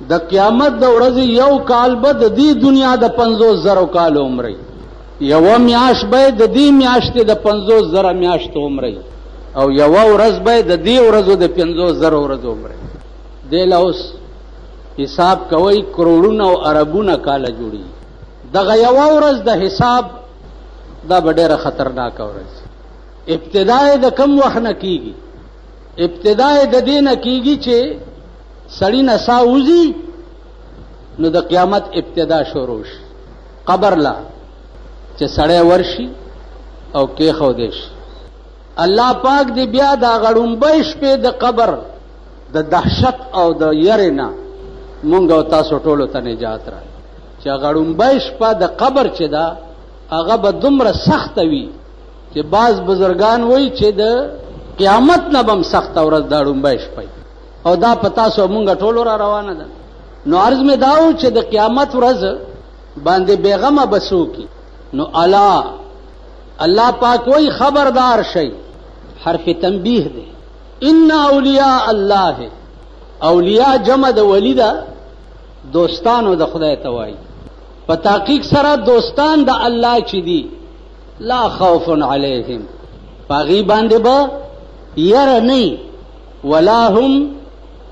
د قیامت د ورځې یو کال به د دې دنیا د 50,000 کالو عمر وي، یوه میاشت به د دې میاشتې د 50,000 میاشتو عمر وي، او یوه ورځ به د دې ورځو د 50,000 ورځو عمر وي. دې له اوس حساب کوئ، کروڑونه او اربونه کاله جوړېږي. دغه یوه ورځ د حساب دا به ډېره خطرناکه ورځ. ابتدا یې د کم وخت نه کېږي؟ ابتدا یې د دې نه کېږي چې سړی نه ساه وځي، نو د قیامت ابتدا شروع شي. قبر لا چې سړی ورشي او کېښودی شي، الله پاک دې بیا دا غړومبۍ شپې د قبر د دهشت او د یرې نه مونږ او تاسو ټولو ته نجات راکړي. چې غړومبۍ شپه د قبر چې ده هغه به دومره سخته وي چې بعض بزرګان وایي چې د قیامت نه به هم سخته ورځ دا ړومبۍ شپه وي. او دا په تاسو مونږ ټولو را روانه ده. نو عرض مې دا و چې د قیامت ورځ باندې بېغمه به څوک وي. نو الا الله پاک وایي خبردار شئ، حرف تنبیه دی. ان اولیاء الله، اولیاء جمع د ولی ده، دوستانو د خدای ته وایي. په تحقیق سره دوستان د الله چې دي، لا خوف علیهم، په هغوی باندې به یره نه، ولا هم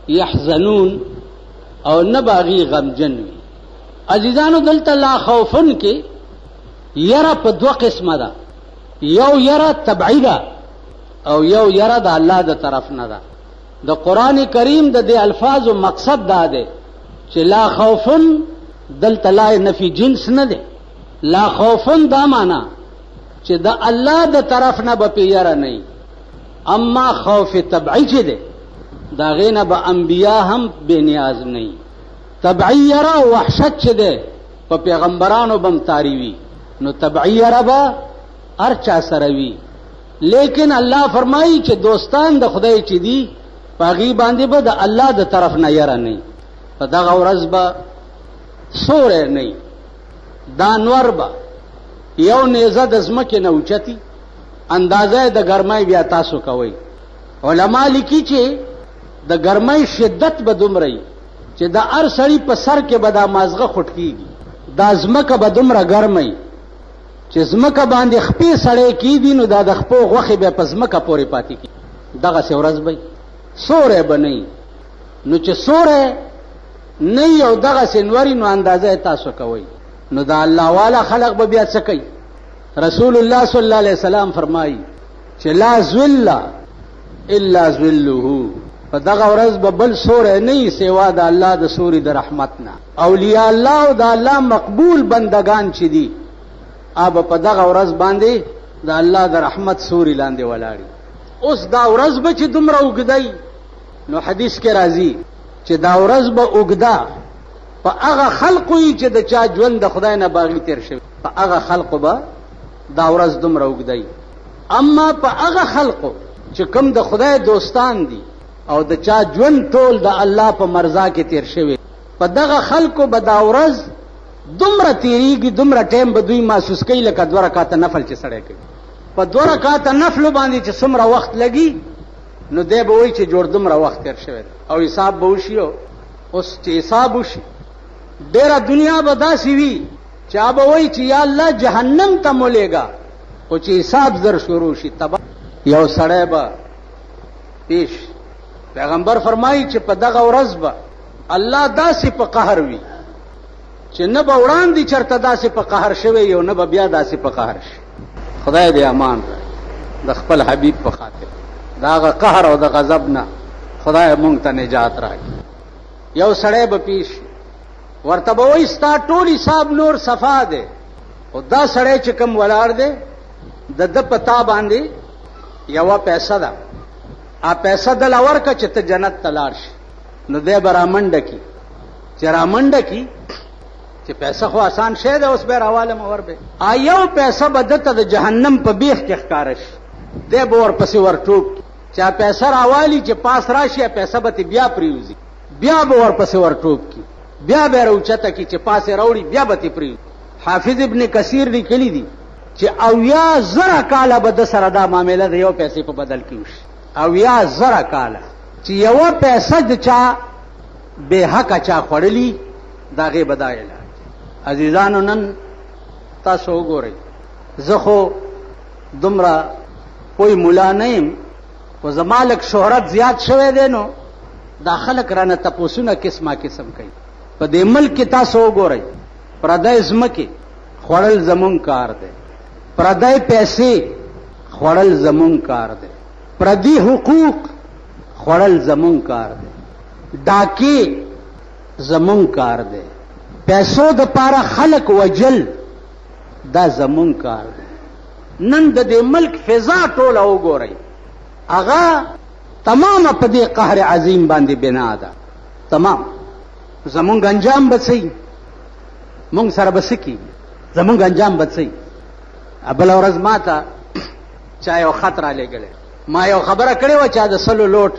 یحزنون، او نه به هغوی غمجن وي. عزیزانو دلته لا خوفن کې یره په دوه قسمه ده، یو یره طبعي ده او یو یره د الله د طرف نه ده. د قرآن کریم د دې الفاظو مقصد دا دی چې لا خوفن دلته لا نفي جنس نه دی. لا خوفن دا معنا چې د الله د طرف نه به پې یره نه وي، اما خوف طبعي چې دی د هغې نه به انبیا هم بې نیاز نه وي. طبعي یره او وحشت چې دی په پیغمبرانو به هم طاري وي، نو طبعي یره به هر چا سره وي. لیکن الله فرمایي چې دوستان د خدای چې دي په هغوی باندې به د الله د طرف نه یره نه وي. په دغه ورځ به سوری نه وي، دا نور به یو نیزه د ځمکې نه اوچتي، اندازه یې د ګرمۍ بیا تاسو کوئ. علما لیکي چې د ګرمۍ شدت به دومره وي چې د هر سړي په سر کې به دا مازغه خټکېږي. دا ځمکه به دومره ګرمه وي چې ځمکه باندې خپې سړی کېږي، نو دا د خپو غوښې به په ځمکه پورې پاتې کېږي. دغسې ورځ به وي، سوری به نه وي. نو چې سوری نه وي او دغسې نوري، نو اندازه یې تاسو کوئ. نو د الله والا خلق به بیا څه کوي؟ رسول الله صلی الله علیه وسلم فرمایي چې لا ظل الا ظله، په دغه ورځ به بل سوری نه وي سوا د الله د سوري د رحمت نه. اولیاء الله او د الله مقبول بندگان چې دي هغه په دغه ورځ باندې د الله د رحمت سوري لاندې ولاړي. اوس دا ورځ به چې دومره اوږده وي، نو حدیث کې راځي چې دا ورځ به اوږده په هغه خلقو وي چې د چا ژوند د خدای نه باغي تېر شوی، په هغه خلقو به دا ورځ دومره اوږده وي. اما په هغه خلقو چې کوم د خدای دوستان دي او د چا ژوند ټول د الله په مرضا کې تېر شوی، په دغه خلقو به دا ورځ دومره تېرېږي، دومره ټایم به دوی محسوس کوي لکه دوه رکعته نفل چې سړی کوي. په دوه رکعته نفلو باندې چې څومره وخت لګي، نو دی به وایي چې جوړ دومره وخت تېر شوی دی، او حساب به وشي. او اوس چې حساب وشي، ډېره دنیا به داسې وي چې هغه به وایي چې یا الله جهنم ته مو لېږه، خو چې حساب زر شروع شي تباه. یو سړی به پیش، پیغمبر فرمایي چې په دغه ورځ به الله داسې په قهر وي چې نه به وړاندې چېرته داسې په قهر شوی یو، نه به بیا داسې په قهر شي. خدای دې امان راکړي د خپل حبیب په خاطر، د هغه قهر او د غضب نه خدای مونږ ته نجات راکړي. یو سړی به پیش، ورته به وایي ستا ټول حساب نور صفا دی، خو دا سړی چې کوم ولاړ دی د ده په تا باندې یوه پیسه ده، آ پیسه دله ورکړه چې ته جنت ته لاړ شې. نو دی به رامنډه کړي، چې رامنډه کړي چې پیسه خو آسان شی دی، اوس به یې راوالم ور به آ یو پیسه به ده ته د جهنم په بیخ کې ښکاره شي، دی به ورپسې ورټوپ کړي چې آ پیسه راوالي، چې پاس راشي آ پیسه به ترې بیا پرېوځي، بیا به ورپسې ورټوپ کړي، بیا به یې راوچته کړي چې پاس یې راوړي، بیا به ترې پرېوځي. حافظ ابن کثیر لیکلي دي چې 70,000 کاله به ده سره دا معامله د یو پیسې په بدل کې وشي. 70,000 کاله چې یوه پیسه د چا بې حقه چا خوړلي د هغې به دا علاج. عزیزانو نن تاسو وګورئ، زه خو دومره پوی ملا نه یم، خو زما لږ شهرت زیات شوی دی، نو دا خلک رانه تپوسونه قسمه قسم کوي. په دې ملک کې تاسو وګورئ، پردی ځمکې خوړل زمونږ کار دی، پردی پیسې خوړل زمونږ کار دی، پردي حقوق خوړل زمونږ کار دی، ډاکې زمونږ کار دی، پیسو د پاره خلک وجل دا زمونږ کار دی. نن د دې ملک فضا ټوله وګورئ، هغه تمامه په دې قهر عظیم باندې بنا ده. تمام زمونږ انجام به څه وي؟ مونږ سره به څه کېږي؟ زمونږ انجام به څه وي؟ بله ورځ ما ته چا یو خط رالیږلی، ما یو خبره کړې وه، چا د 100 لوټ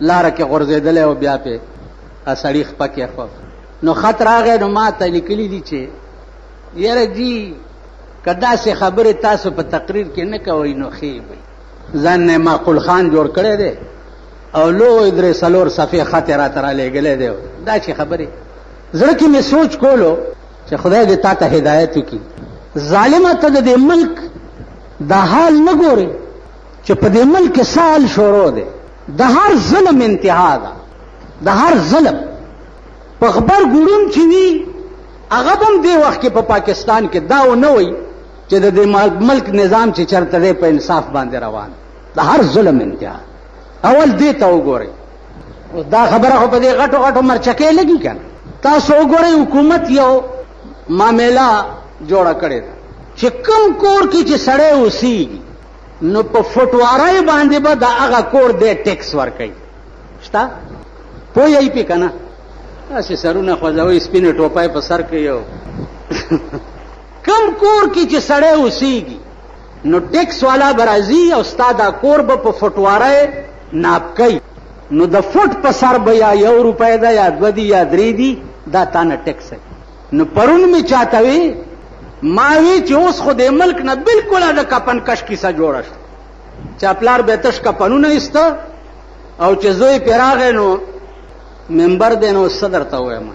لاره کې غورځېدلی او بیا پې سړي خپه کېښود. نو خط راغی، نو ما ته لیکلي دي چې یاره جي که داسې خبرې تاسو په تقریر کې نه کوئ نو ښې به وي. ځان نه معقول خان جوړ کړی دی او لوی 3-4 صفحې خط یې راته رالیږلی دی. دا چې خبرې زړه کې مې سوچ کولو چې خدای دې تا ته هدایت وکړي. ظالمه ته د دې ملک دا حال نه ګورې چې په دې ملک کې څه حال شروع دی. د هر ظلم انتها ده، د هر ظلم په غبرګون چې وي هغه به هم دې وخت کې په پاکستان کې دا ونه وایي چې د دې ملک نظام چې چېرته دی په انصاف باندې روان. د هر ظلم انتها اول دې ته وګورئ. دا خبره خو په دې غټو غټو مرچکې لګي که نه. تاسو وګورئ، حکومت یو معامله جوړه کړې ده چې کوم کور کې چې سړی اوسېږي نو په فوټوارۍ باندې به د هغه کور دی ټیکس ورکوي. شته پوه یئ پې که نه؟ داسې سرونه خوځوئ، سپینې ټوپۍ په سر کې یو کم کور کې چې سړی اوسېږي نو ټیکس والا به راځي او ستا دا کور به په فوټوارۍ ناپ کوي، نو د فوټ په سر به یا 1 روپۍ ده یا 2 دي یا 3 دي، دا تا نه ټیکس دی. نو پرون مې چاته وی، ما وی چې اوس خو دې ملک نه بالکل د کپن کش کیسه جوړه شوه. چا پلار به تش کپنونه ایسته او چې زوی پرې راغی نو ممبر دی نو څه درته ووایم،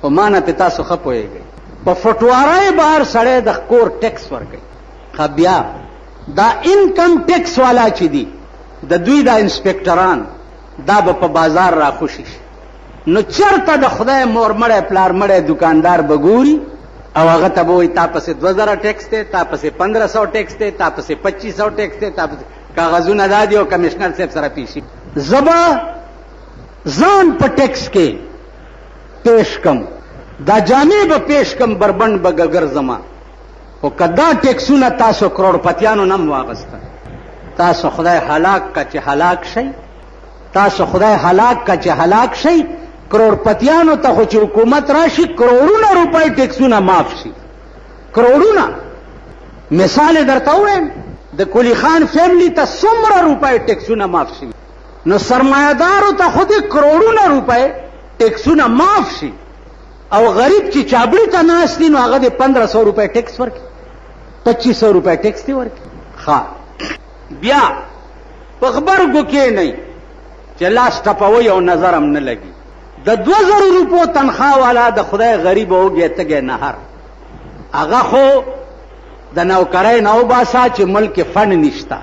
خو ما نه پې تاسو ښه پوهېږئ. په فوټوارۍ به هر سړی د کور ټیکس ورکوي. ښه بیا دا انکم ټیکس والا چې دي د دوی دا انسپکټران دا به په بازار راخوشي شي، نو چېرته د خدای مور مړی پلار مړی دکاندار به ګوري او هغه ته به وایي تا پسې 2000 ټیکس دی، تا پسې 1500 ټیکس دی، تا پسې 2500 ټیکس دی، تا پسې کاغذونه دا دي او کمشنر صاحب سره پیشي. زه به ځان په ټیکس کې پیش کم، دا جامې به پیش کم، بربنډ به ګرځم. خو که دا ټیکسونه تاسو کروڑپتیانو نه هم واغسته، تاسو خدای هلاک که چې هلاک شئ، تاسو خدای هلاک که چې هلاک شئ. کروڑپتیانو ته خو چې حکومت راشي کروڑونه روپۍ ټیکسونه معاف شي، کروڑونه. مثال یې درته ووایم، د کلی خان فیملی ته څومره روپۍ ټیکسونه معاف شي، نو سرمایهدارو ته خو دې کروڑونه روپۍ ټیکسونه معاف شي، او غریب چې چابړي ته ناست دي نو هغه دې 1500 روپۍ ټیکس ورکړي، 2500 روپۍ ټیکس دې ورکړي. ښه بیا په غبرګو کښېنئ چې لاس ټپوئ او نظر هم نه لګي. د 2000 روپو تنخوا والا د خدای غریب اوږی تږی نهر، هغه خو د نوکرۍ نه وباسه چې ملک کې فنډ نشته،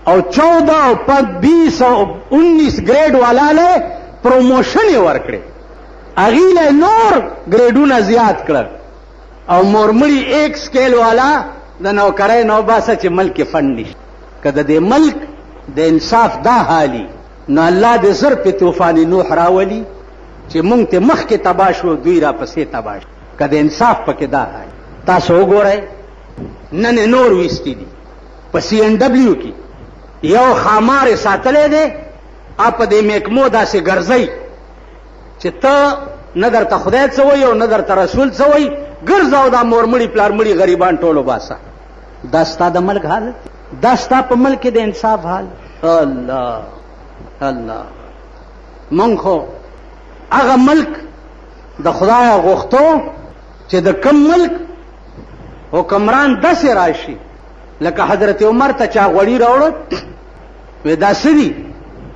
او 14 او 20 او 19 ګریډ والا له پروموشن یې ورکړې، هغې له نور ګریډونه زیات کړل، او مورمړي 1 سکیل والا د نوکرۍ نه وباسه چې ملک کې فنډ نشته. که د دې ملک د انصاف دا حالي نو الله دې زر په طوفان نوح راولي چې مونږ ته مخکې تباه شو دوی راپسې تباه شو. که د انصاف پکې دا حال، تاسو وګورئ نن یې نور ویستي دي په سی ان ډبلیو کې یو خامار یې ساتلی دی، په دې محکمو داسې ګرځئ چې ته نه درته خدای څه وایي او نه درته رسول څه وایي، ګرځه او دا مورمړي پلارمړي غریبان ټول وباسه. دا ستا د ملک حالت، دا ستا په ملک کې د انصاف حال. الله الله، مونږ خو هغه ملک د خدای غوښتو چې د کم ملک حکمران داسې راشي لکه حضرت عمر ته چا غوړي راوړل، وی دا څه دي؟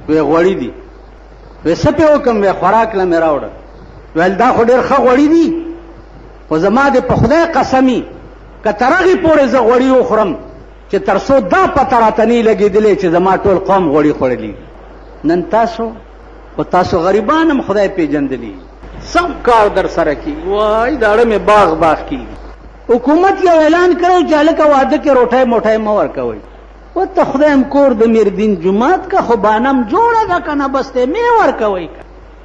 وی غوړي دي. وې څه پې وکړم؟ وې خوراک له مې راوړل. ویل دا خو ډېر ښه غوړي دي، خو زما دې په خدای قسمي که تر هغې پورې زه غوړي وخورم چې تر څو دا پته راته نه لګېدلې چې زما ټول قوم غوړي خوړلي. نن تاسو خو تاسو غریبان هم خدای پېژندلي، سم کار در سره کېږي. وای داړه مې باغ باغ کېږي. حکومت یو اعلان کړی چې هلکه واده کې روټۍ موټۍ مه ورکوئ. ورته خدای هم کور د میردین جومات که خو بانه هم جوړه ده که نه، بس ته مې ورکوئ.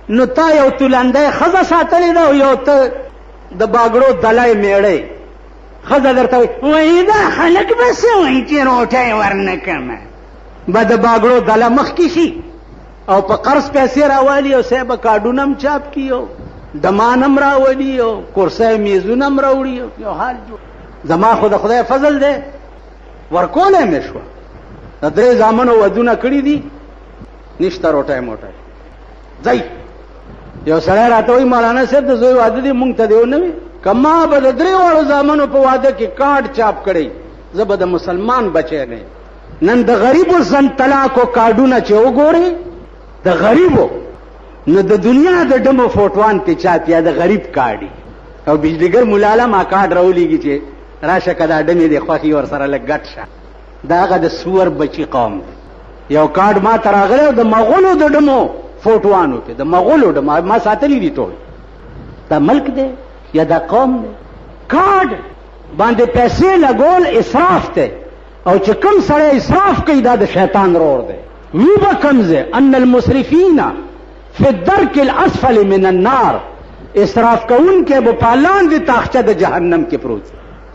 نو تا یو تولندی ښځه ساتلې ده او یو ته د باګړو دلی میړی. ښځه درته وایي وایي دا خلک به څه وایي چې روټۍ ورنه کړم، به د باګړو دله مخکې شي او په قرض پیسې راوالي او صاحب کارډونه هم چاپ کړي او ډمان هم راولي او کرسۍ میزونه هم راوړي. یو حال جوړ. زما خو د خدای فضل دی، ورکولی مې شوه. د درې زامنو ودونه کړي دي، نشته روټۍ موټۍ. ځئ یو سړی راته وایي مولانا صاحب د زوی واده دی، مونږ ته دی ونه وي. که ما به د درې واړو زامنو په واده کې کارډ چاپ کړی، زه به د مسلمان بچی نه یم. نن د غریبو زن طلاقو کارډونه چې وګورې د غریبو، نو د دنیا د ډمو فوټوان پې چاپ یا د غریب کارډي. او بجلیګر مولاله ما کارډ راولېږي چې راشه که دا ډمې دې خوښي ورسره لږ ګډ شه. دا هغه د سور بچي قوم دی. یو کارډ ما ته راغلی د مغولو د ډمو فوټوانو کې، د مغولو ډمو ما ساتلي دي ټول. دا ملک دی یا دا قوم دی؟ کارډ باندې پیسې لګول اسراف دی، او چې کوم سړی اسراف کوي دا د شیطان رور دی. وی به کوم ځای ان المسرفین فی الدرک الاسفل من النار، اسراف کوونکی به په لاندې تاخچه د جهنم کې پروت.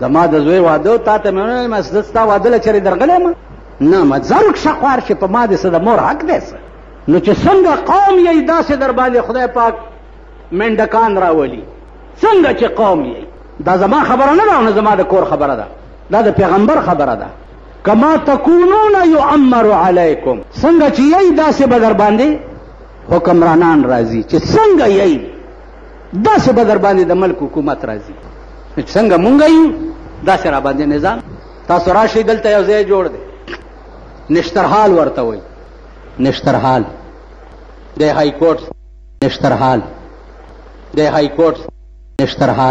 زما د زوی واده و، تا ته مې وویل ما زه ستا واده له چېرې درغلی یم؟ نه ما زه ورک شه خوار شې، په ما دې څه د مور حق دی څه؟ نو چې څنګه قوم یی داسې در باندې خدای پاک منډکان راولي، څنګه چې قوم یی. دا زما خبره نه ده او نه زما د کور خبره ده، دا د پیغمبر خبره ده. کما تکونون یعمر علیکم، څنګه چې یی داسې به در باندې حکمرانان راځي، چې څنګه یی داسې به در باندې د ملک حکومت راځي. چې څنګه مونږ یو داسې را باندې نظام. تاسو راشئ دلته یو ځای جوړ دی، نشترحال ورته وایي، نشترحال د های کورټ، نشترحال د های کورټ، نشترحال.